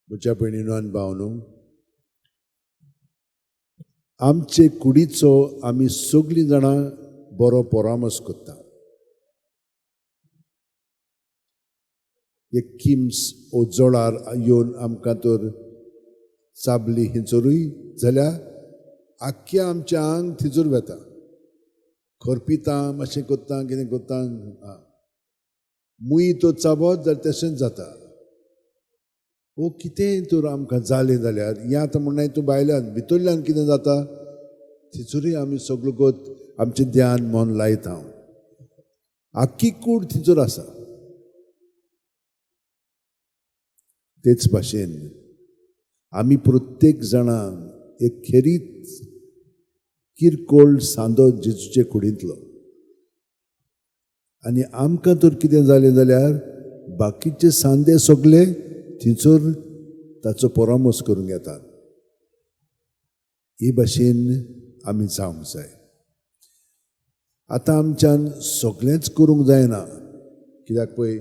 म्हज्या भयणीनो आनी भावनो, आमचे कुडीचो आमी सगळीं जाणां बरो परामर्श करता. एक किम्स ओ जोळार येवन आमकां तर चाबली हिंचरूय जाल्यार आख्ख्या आमच्या आंग थिजूर वेता, खरपिता, मातशें करता, कितें करता. मुय तो चाबत जाल्यार तशेंच जाता. ओ कितेंय तर आमकां जालें जाल्यार हें आतां म्हणनाय तूं भायल्यान भितरल्यान कितें जाता थिंचरूय आमी सगळो गोत आमचें ध्यान मन लायता. आख्खी कूड थिंचर आसा. तेच भाशेन आमी प्रत्येक जाणां एक खेरीत किरकोळ सांदो जेजूचे कुडींतलो. आनी आमकां तर कितें जालें जाल्यार बाकीचे सांदे सगळे थंयसर ताचो परामर्श करूंक येतात. ही भाशेन आमी जावंक जाय. आतां आमच्यान सगळेंच करूंक जायना, कित्याक पळय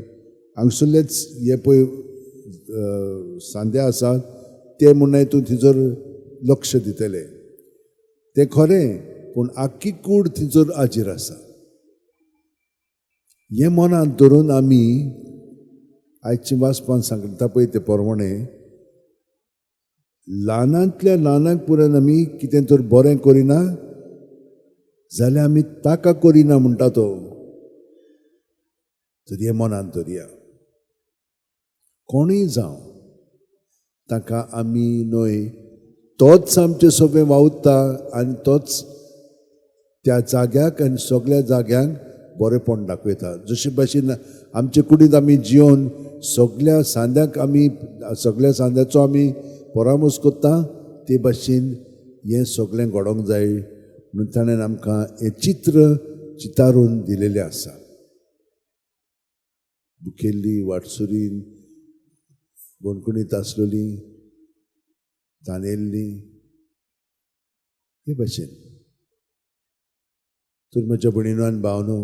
हांगसरलेच हे पळय सांदे आसात ते म्हणून तूं थंयसर लक्ष दितले, तें खरें, पूण आख्खी कूड थंयसर हाजीर आसा. हें मनांत धरून आमी आयचे वाचपान सांगता पळय ते प्रमाणे ल्हानांतल्या ल्हानांक पुराय आमी कितें तर बरें करिना जाल्यार आमी ताका करिना म्हणटा तो, तर हें मनांत धरया. कोणूय जावं ताका आमी न्हय, तोच आमचे सगळें वावुरता आनी तोच त्या जाग्याक आनी सगळ्या जाग्यांक बरेंपण दाखयता. जशे भाशेन आमचे कुडींत आमी जियोन सगळ्या सांद्याक आमी सगळ्या सांद्याचो आमी परामर्श करता, ते भाशेन हें सगळें घडोवंक जाय म्हणून ताणें आमकां हें चित्र चितारून दिलेलें आसा. दुखेल्ली वाटसुरीन बणकुणीत आसलेली तानेल्ली हे भाशेन. तर म्हज्या भयणीनो आनी भावनो,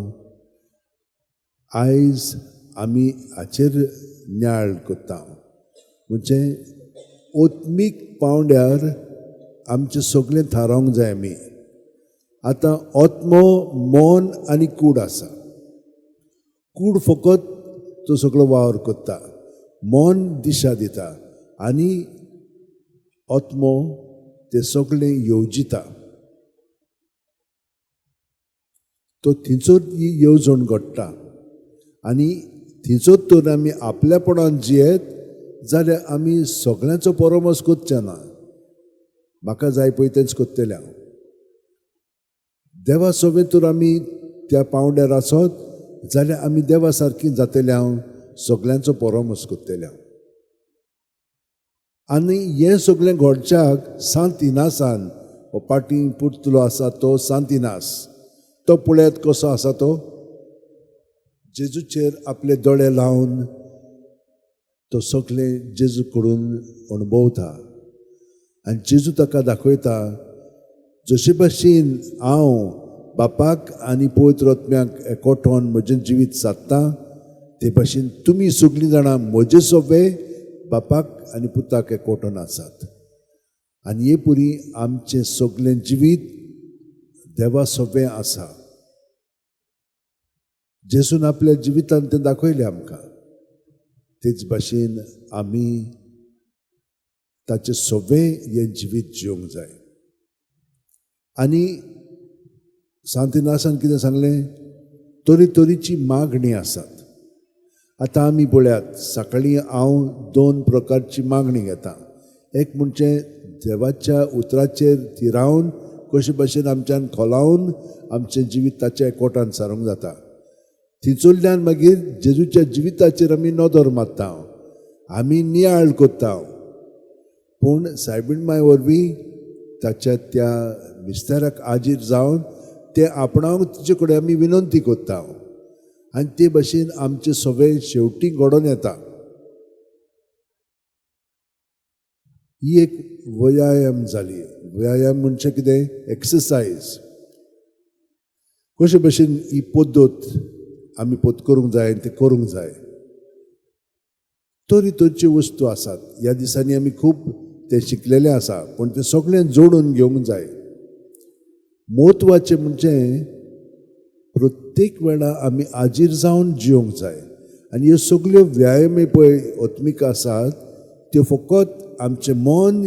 आयज आमी हाचेर नियाळ करता, म्हणजे आत्मीक पावंड्यार आमचें सगळें थारावंक जाय. आमी आतां आत्मो, मन आनी कूड आसा. कूड फकत तो सगळो वावर करता, मन दिशा दिता आनी आत्मो ते सगळें येवजिता. तो थंयसर ही येवजण घडटा आनी थंयसर तर आमी आपल्यापणान जियेत जाल्यार आमी सगळ्यांचो परामर्श करचे ना. म्हाका जाय पळय तेंच करतलें हांव. देवा सोबें तर आमी त्या पावंड्यार आसत जाल्यार आमी देवा सारकी जातले हांव, सगळ्यांचो परामर्श करतले हांव. आनी हें सगळें घडच्याक सांत इनासान हो पाटी पुर्तुलो आसा तो सांत इनास, तो पळयात कसो आसा तो, जेजूचेर आपले दोळे लावन तो सगळें जेजू कडून अणभवता आनी जेजू ताका दाखयता, जशे भाशेन हांव बापाक आनी पवित्र आत्म्याक एकवटोन म्हजें जिवीत सादता ते भाशेन तुमी सगळीं जाणां म्हजे सोबे बापाक आनी पुताक एकवटोन आसात. आनी हे पुरी आमचें सगळें जिवीत देवा सोबें आसा. जेजून आपल्या जिवितान तें दाखयलें आमकां. तेच भाशेन आमी ताचें सोबें हें जिवीत जिवंक जाय. आनी सांत इनासान कितें सांगलें, तरेतरेची मागणी आसात. आतां आमी पळयात, सकाळीं हांव दोन प्रकारची मागणी घेता. एक म्हणजे देवाच्या उतराचेर थिरावन कशे भाशेन आमच्यान खोलावन आमचें जिवीत ताच्या एकवटान सारूंक जाता. थंयसरल्यान मागीर जेजूच्या जिविताचेर आमी नदर मारता, आमी नियाळ करता. पूण सायबीण माय वरवीं ताच्या त्या मिस्तेराक आजीर जावन तें आपणावंक तिचे कडेन आमी विनंती करता आनी ते भाशेन आमचें सगळें शेवटी घडोवन येता. ही एक व्यायाम जाली. व्यायाम म्हणजे कितें, एक्सरसायज. कशे भाशेन ही पद्दत आमी पद करूंक जाय आनी तें करूंक जाय. तरी तरेच्यो वस्तू आसात. ह्या दिसांनी आमी खूब तें शिकलेलें आसा, पूण तें सगळें जोडून घेवंक जाय. म्हत्वाचें म्हणजे प्रत्येक वेळा आमी आजीर जावन जिवंक जाय. आनी ह्यो सगल्यो व्यायामी पळय आत्मीक आसात त्यो फकत आमचें मन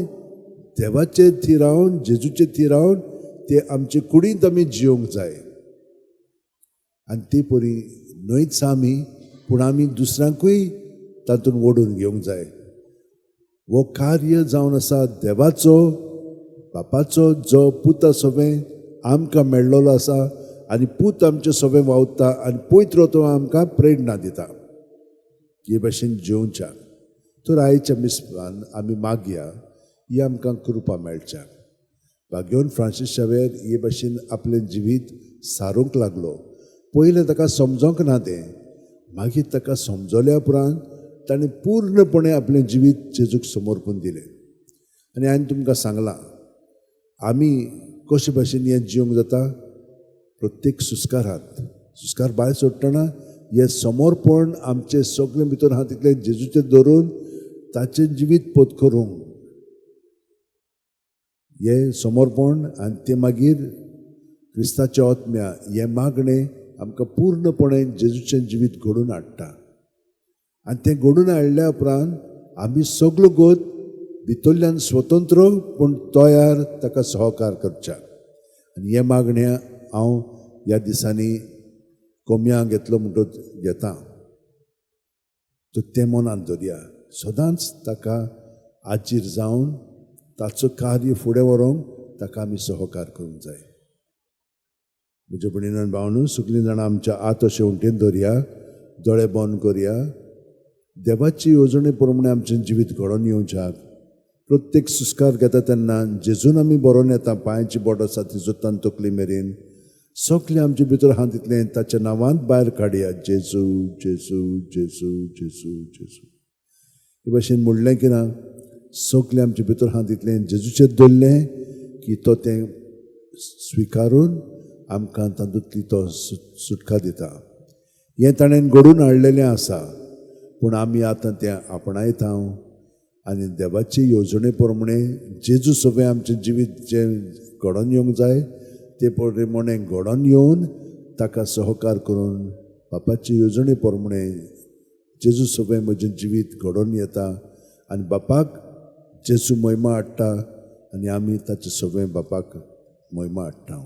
देवाचेर थिरावन, जेजूचेर थिरावन ते आमचे कुडींत आमी जिवंक जाय. आनी ते परी न्हयच आमी, पूण आमी दुसऱ्यांकूय तातूंत ओडून घेवंक जाय. हो कार्य जावन आसा देवाचो, बापाचो, जो पुता सोबें आमकां मेळ्ळोलो आसा आनी पूत आमचे सोबें वावता आनी पवित्र तो आमकां प्रेरणा दिता हे भाशेन जेवच्याक. तर आयच्या मिसपान आमी मागया ही आमकां कृपा मेळच्या. भाग्यवन फ्रांसीस शावेर हे भाशेन आपलें जिवीत सारूंक लागलो. पयलें ताका समजोंक ना तें, मागीर ताका समजल्या उपरांत ताणें पूर्णपणे आपलें जिवीत जेजूक समर्पून दिलें. आनी हांवें तुमकां सांगलां आमी कशे भाशेन हें जिवंक जाता. प्रत्येक सुस्कारांत, सुस्कार भायर सोडटना हें समर्पण आमचें सगळें भितर आहा तितलें जेजूचेर धरून ताचें जिवीत पोत करूंक हें समर्पण आनी तें मागीर क्रिस्ताच्या आत्म्या हें मागणें आमकां पूर्णपणे जेजूचें जिवीत घडोवन हाडटा. आनी तें घडोवन हाडल्या उपरांत आमी सगलो गोत भितरल्यान स्वतंत्र पूण तयार ताका सहकार करच्या. आनी हें मागणें हांव ह्या दिसांनी कोमया घेतलो म्हणटच घेता. तर तें मनांत दवरया, सदांच ताका आजीर जावन ताचो कार्य फुडें व्हरूंक ताका आमी सहकार करूंक जाय. म्हज्या भयणीन भावनू, सगळीं जाणां आमच्या आत अशें उंटेन दवरया, दोळे बंद करया. देवाची येवजणे प्रमाणे आमचें जिवीत घडोवन येवच्याक प्रत्येक सुस्कार घेता तेन्ना जेजून आमी बरोवन येता. पांयाची बोट आसा ती जोतान तकली मेरेन सगळें आमचे भितर आहा तितलें ताच्या नांवांत भायर काडया. जेजू जेजू जेजू जेजू जेजू हे भाशेन म्हणलें की ना, सगळें आमचे भितर आहा तितलें जेजूचेर दवरलें की तो तें स्विकारून आमकां तातूंतली तो सुटका दिता. हें ताणें घडोवन हाडलेलें आसा, पूण आमी आतां तें आपणायता आनी देवाचे येवजणे प्रमाणे जेजू सगळें आमचें जिवीत जें घडोवन येवंक जाय ते प्रमाणे घडोवन येवन ताका सहकार करून बापाचे येवजणे प्रमाणे जेजू सगळें म्हजें जिवीत घडोवन येता आनी बापाक जेजू महिमा हाडटा आनी आमी ताचे सगळें बापाक महिमा हाडटा.